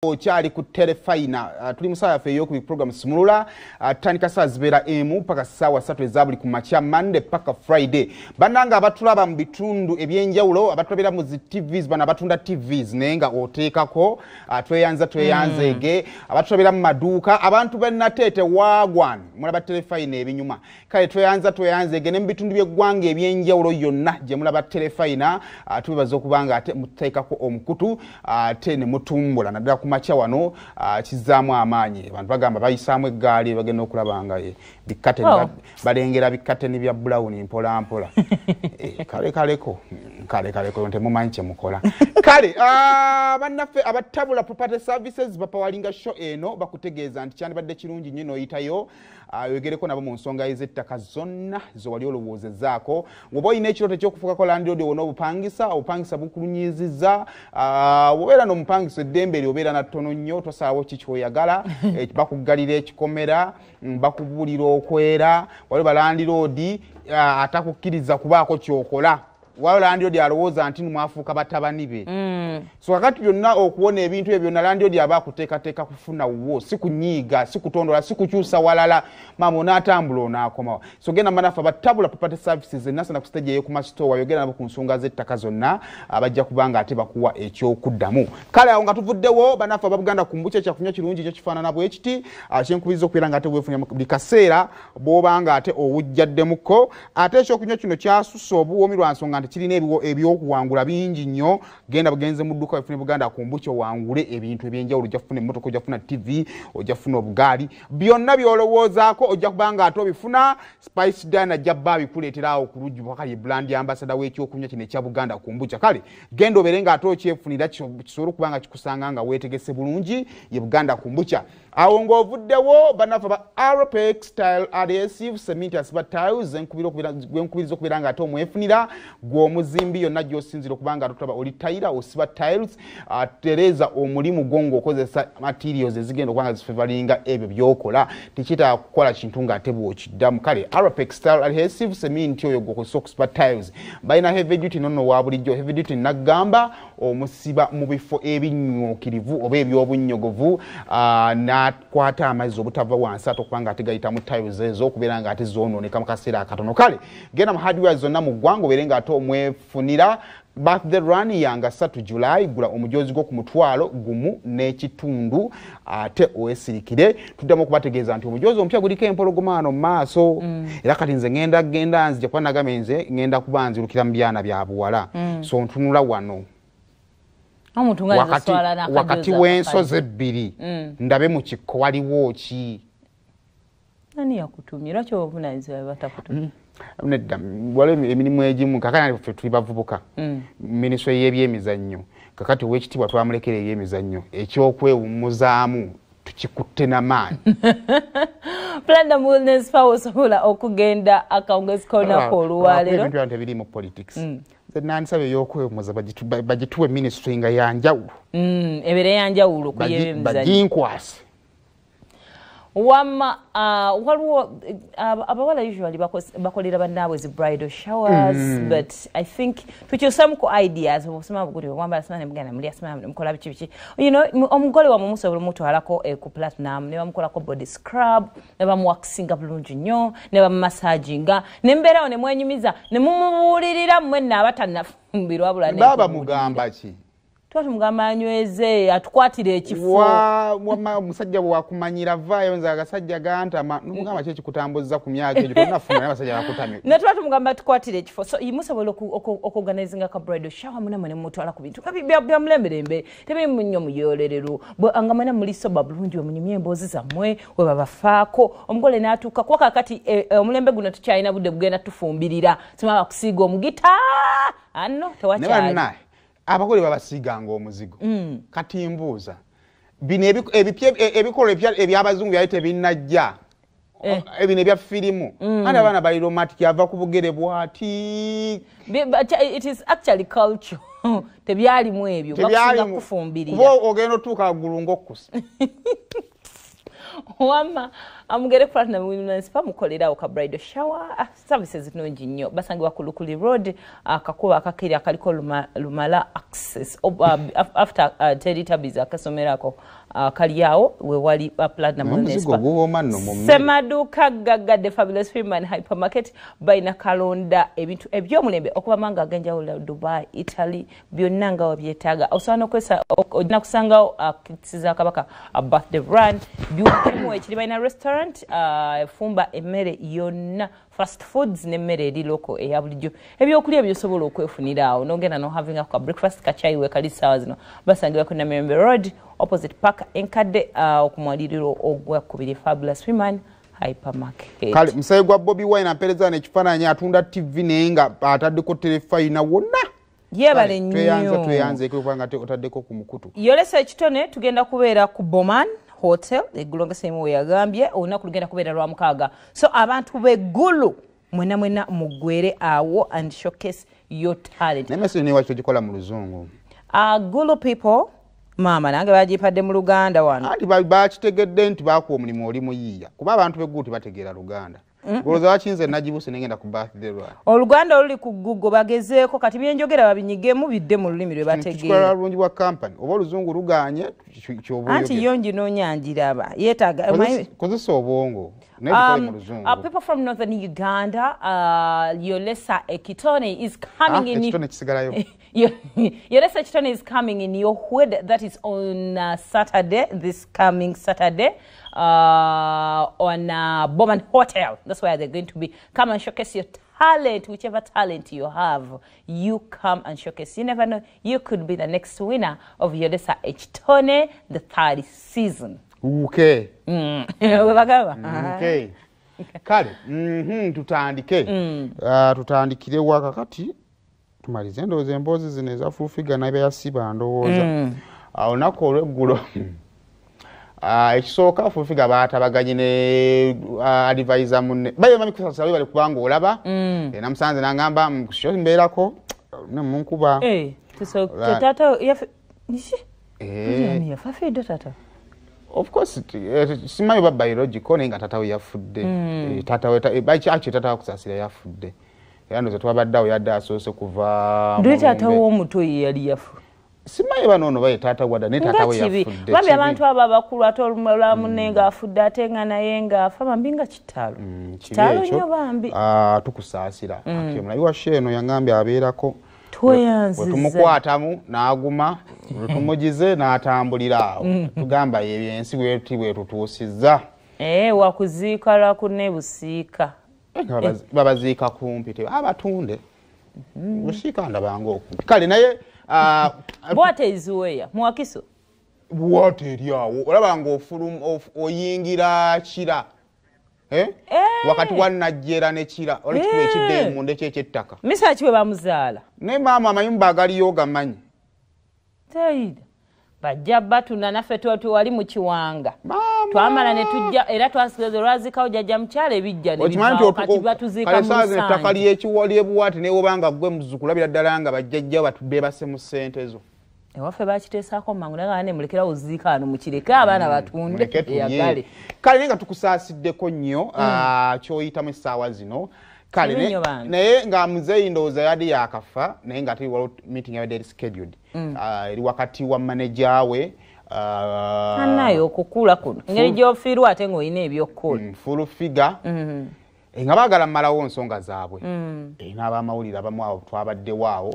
Okyali ku Terefayina. Tuli musawa yaffe ey'okubiri, program Sumulula. Tutandika saa zibeera 1 paka ssaawa 3 eza buli ku makya, Monday paka Friday. Bannange abatulaba mu bitundu ebyenjawulo, abatulabira mu zi TVs, bano abatunda TVs naye nga oteekako, tweyanza tweyanzeege. Abatulabira mu maduuka, abantu bennateete waagwan mulaba Terefayina ebinyuma. Kale tweyanza tweyanzeege ne mu bitundu by'eggwanga ebyenjawulo yonna gye mulaba Terefayina. Tubebaza okuba nga ate muteekako omukutu ate ne mutumbula naddala ku makya wano. Kizzaamu amaanyi. Abantu bagamba bayisaamu eggaali, bagenda okulaba nga bikateni. Balengera bikateni bya brown mpola mpola. Kale kaleko, kale kaleko, temumanyi kyemukola. Kale bannaffe abatabula Property Services bapawalinga show eno, bakutegeeza nti kyandibadde kirungi nnyo n'oyitayo oyogereko nabo mu nsonga ez'ettaka zonna zewali olowoozezaako. Bw'oba olina ekirooto ekyokufuukako landlord, wona obupangisa, obupangisa bukulunyiziza. Bw'obeera n'omupangisa, eddembe lyo obeera na ttono nnyo, tosalawo ki kyoyagala. Bakuggalira ekikomera, bakubuulira okwera. Waliwo balandiroodi atakukkiriza kubaako kyokola. Waliwo landlord alowooza nti mwafuuka batabani be. So kakati byonna okuwona ebintu ebyo byonna, landlord aba akuteekateeka kufuna wuwo, si kunyiiga, si kutondola, si kukyusa walala. Maama onaatambula onaakomawa. So genda manafe abatabula Property Services enasana ku stage ey'oku masitowa, yogera nabo ku nsonga z'ettaka zonna, abajja kubanga ate bakuwa ekyokuddamu. Kale awo nga tuvuddewo, bannaffe aba Buganda Kombucha, kyakunywa kirungi kyo kifaanana bwe kiti, kyenkubiriza okubeera nga ate weefunira buli kaseera bw'obanga ate owujjaddemuko. Ate ekyokunywa kino kyasusse obuwoomi lwa nsonga nti kirina ebyokuwangula bingi nnyo. Genda bugenze mu dduuka wefune Buganda Kombucha, owangule ebintu ebyenjawulo. Ojja kufuna emmotoka, ojja kufuna TV, ojja kufuna obugaali, byonna byolowoozaako ojja kubanga ate obifuna. Spice Diana ajja bba abikuleetera awo ku lujju kali brand ambassador w'ekyokunywa kino ekya Buganda Kombucha. Kale genda obeere nga ate okyefunira kisobole okuba nga kikusanga nga weetegese bulungi. Ye Buganda Kombucha. Awo ng'ovuddewo, bannaffe ba Aropex Tile Adhesive Cement asiba tiles, gwenkubiriza okubeera nga ate omwefunira gw'omuzimbi yonna gy'osinzira okuba nga tutaba oli tayira osiba tiles. Tereeza omulimu gwo ng'okozesa materials ezigenda okuba nga zifevalinga ebyo by'okola. Tekitaaga kukola kintu ng'ate bw'okiddamu. Kale Aropex Tile Adhesive Cement oyo gw'okozesa okusiba tiles. Balina heavy duty nonno wa bulijjo. Heavy duty naggamba omusiba mu bifo ebinywokirivu oba eby'obunnyogovu, n'akwata amazzi obutava wansi ate okuba nga ate gayita mu tiles ezo okubeera nga ate zoonooneka mu kaseera akatono. Kale genda mu hardware zonna mu ggwanga obeere nga ate omwefunira. Birthday run yanga 3 July, gula omujoozi gwo ku 1500 ate owesirikire. Tuddamu okubategeeza nti omujoozi omupya guliko empologoma wano mu maaso. Era kati nze ngenda genda nzija kuba nagambye nze ngenda kuba nzirukira mu byana bya buwala. So ntunula wano omuntu nga wakati, azaswala wakati n'akajoozi w'ensozi akakadde. ebbiri, ndabe mu kikko waliwo ki. Ani yakutumye? Lwaki obuvunaanyizibwa batakutumye? Nedda, waliwo emirimu egimu. Kakati ffe tuli bavubuka. Minisitule y'ebyemizannyo, kakati owekitiibwa twamulekera ebyemizannyo, ekyokwewummuzaamu tukikutte namaanyi. Platinum Wellness Power, osobola okugenda akawungezi k'olunaku olwaleero. Ebintu byano tebiri mu politics. Nze nandisaba ey'okwewummuza bagituwe ministry nga yanjawulo. Ebeere yanjawulo ku y'emizannyo. Baginkwase. Wamma waliwo abawala usually bakolera bannaabwe zi bridal showers, but I think tukyusamu ku ideas. Obusoma buguli obwambala sima nemugenda mulya sima nemukola biki biki. Omugole wammwe musobola omutwalako ku Platinum ne bamukolako body scrub, ne bamuwaxinga bulungi nnyo, ne bamumassaginga, ne mubeerawo ne mwenyumiza ne mumubuulirira mmwe nno abatannafumbirwa wabula Baaba mugamba ki? Tuba tumugamba anyweze, atukwatire ekifo. Wamma omusajja bwewakumanyira vaayo. Nze agasajja gantama. Nomugamba ki ekikutambuza ku myaka egyo? Tonafuna, naye abasajja bakutamye. Ne tuba tumugamba tukwatire ekifo. So musobola okuorganizinga ka bridal shower munamwe ne mumutwala ku bintu nga bya mulemberembe, tebiri nnyo muyolerero. Nga mwena muli soba bulungi, wemunyumye emboozi zammwe, we babafaako, omugole n'atuuka. Kuba kaakati omulembe guno tukyalina budde bugenda tufumbirira, simaba kusiiga omugita ano Ne tewakyali. Bannaye abagole babasiiganga omuzigo. Kati mbuuza, bino ebikolwa ebyabazungu byali tebinnajja. Bino ebya firimu, andi abaana bali romantic, ava ku bugere bwati. But it is actually culture. Tebyalimu ebyo, bakusinga Tebyalimu. kufumbirira. Kuba ogenda otuuka waggulu ng'okkusa. Wamma amugere ku Platinum Women Spa, mukolerawo ka bridal shower services nnungi nnyo. Basangibwa ku Lukuli Road, akakubo akakiri akaliko Lumala Access after Teletubbies akasomerako kali awo we wali Platinum Women Spa. Semaduka gaggadde Fabulous Freeman Hypermarket balina kalonda ebintu ebyomulembe okuva manga ag'enjawulo, Dubai, Italy, byonna nga wabyetaaga. Osobola n'okwesa ojja kusangawo kits za kabaka, birthday run byukimu ekiri. Balina restaurant efumba emmere yonna, fast foods n'emmere eri local eya bulijjo, ebyokulya byosobola okwefunira awo n'ogenda nohavinga ka breakfast, kachayi wekali ssaawa zino. Basangibwa ku Namirembe Road, opposite park enkadde, okumwaliriro ogwakubiri, Fabulous Freeman Hypermarket. Kale musayi gwa Bobi Wine ampeereza n'ekifaananyi, atunda TV naye nga ataddeko terefayina wonna. Yebale Tweyanza. nnyo. Tweyanze kubanga otaddeko ku mukutu. Yolesa ekitone, tugenda kubeera ku Boman Hotel eggulo nga Seimu we yagambye. Olunaku lugenda kubeera lwa mukaaga, so abantu b'eggulu mwena mwena muggwere awo and showcase your talent. Naye message niwaki togikola mu luzungu? Gulu people, maama nange bagipadde mu Luganda wano. Anti bakitegedde nti bakuwa omulimu, oli muyiiya, kuba abantu b'eggulu tebategeera Luganda. Golooza wakinze nagibuse negenda ku birthday lwa Oluganda oluli ku Google bagezeeko kati byenjogera babinyigemu bidde mu lulimi lwe Tukikola bategeera. bulungi bwa kampani oba oluzungu luganye kyoba Anti oyogera. yo nginoonya njiraba yeetaaga Kozesa obwongo naye bikole mu luzungu. People from northern Uganda, Yolesa Ekitone is coming in. Ekitone kisigalayo. Yolesa Ekitone is coming in your hood. That is on Saturday, this coming Saturday, on Bowman Hotel. That's where they're going to be. Come and showcase your talent, whichever talent you have. You come and showcase. You never know, you could be the next winner of Yolesa Ekitone, the third season. Okay. Webagamba. Okay. Kale, tutandike. Tutandikire waka kati tumalize ndowooza emboozi zino eza Full Figure nabe yasiba ndowooza. Olunaku olweggulo, ekisooka Full Figure baatabaganye ne advisor munne baye mami kusasira bali kubanga olaba. Namusanze nangamba sho mbeerako ne munkuba. So Right. tata yafe nishi? Yafa fidde tata. Of course, simanyi oba biological naye nga taata we yafudde. Taata we actually taata we Kusaasira yafudde. Era ndowooza twabadde awo yadde asoose kuva Nduli mu taata lumbe. w'omuto ye yali yafu. Simanyi bano ono baye taata wadda naye taata Nga we kibi. yafudde. Bambi Kibi. abantu abo abakulu ate olwa munne ng'afudde ate nga naye ng'afa bambi nga kitalo. Kibi Kitalo ekyo. nnyo bambi. Tukusaasira. Ati omulabi wa show eno yaŋŋambye abeerako. Tweyanziza. Bwe tumukwatamu n'aguma, bwe tumugize n'atambulira awo. Tugamba ebyo ensi bweti bwetutuusizza. Wakuziika lwakunne Busiika. Nga babaziika kumpi abatunde. Busiika ndabanga okumpi. Kale naye Bwate izuweya muwakiso. Bwate eri awo olaba nga oyingira Kira. Wakati wa Najjera ne Kira, olwo ekikubo ekidda emunda ekyettaka. Misa ki we bamuzaala? Naye maama amayumba agaliyo gamanyi. Tayida. Bajja batuna naffe tuwali mu kiwanga. Maama. Twamala ne tujja era twasigaza olwazikawo jjajja mukyala ebijja ne Okimanyi nti bivaawo, kati batuziika kale mu saawa zino ettaka lusangi. ly'ebuwaati ne wobanga ggwe muzzukulu olabira ddala nga bajjajja beebase mu ssente zo. Ewaffe bakiteesaako mangu naye nga ne mulekerawo oziika wano mukireke abaana batunde Muleke tulye. eyagale. Kale naye nga tukusaasiddeko nnyo, ky'oyitamu essaawa zino. Kale Kibi nnyo bambi. naye nga muzeeyi ndowooza yadde yakafa naye nga ate waliwo meeting yabadde eri scheduled. Eri wakati wa manager we, Annaye okukula kuno engeri gy'ofiirwa ate ng'olina ebyokukola. Full Figure. Nga baagala mmalawo nsonga zaabwe. N'abamawulire abamu awo twabaddewo awo.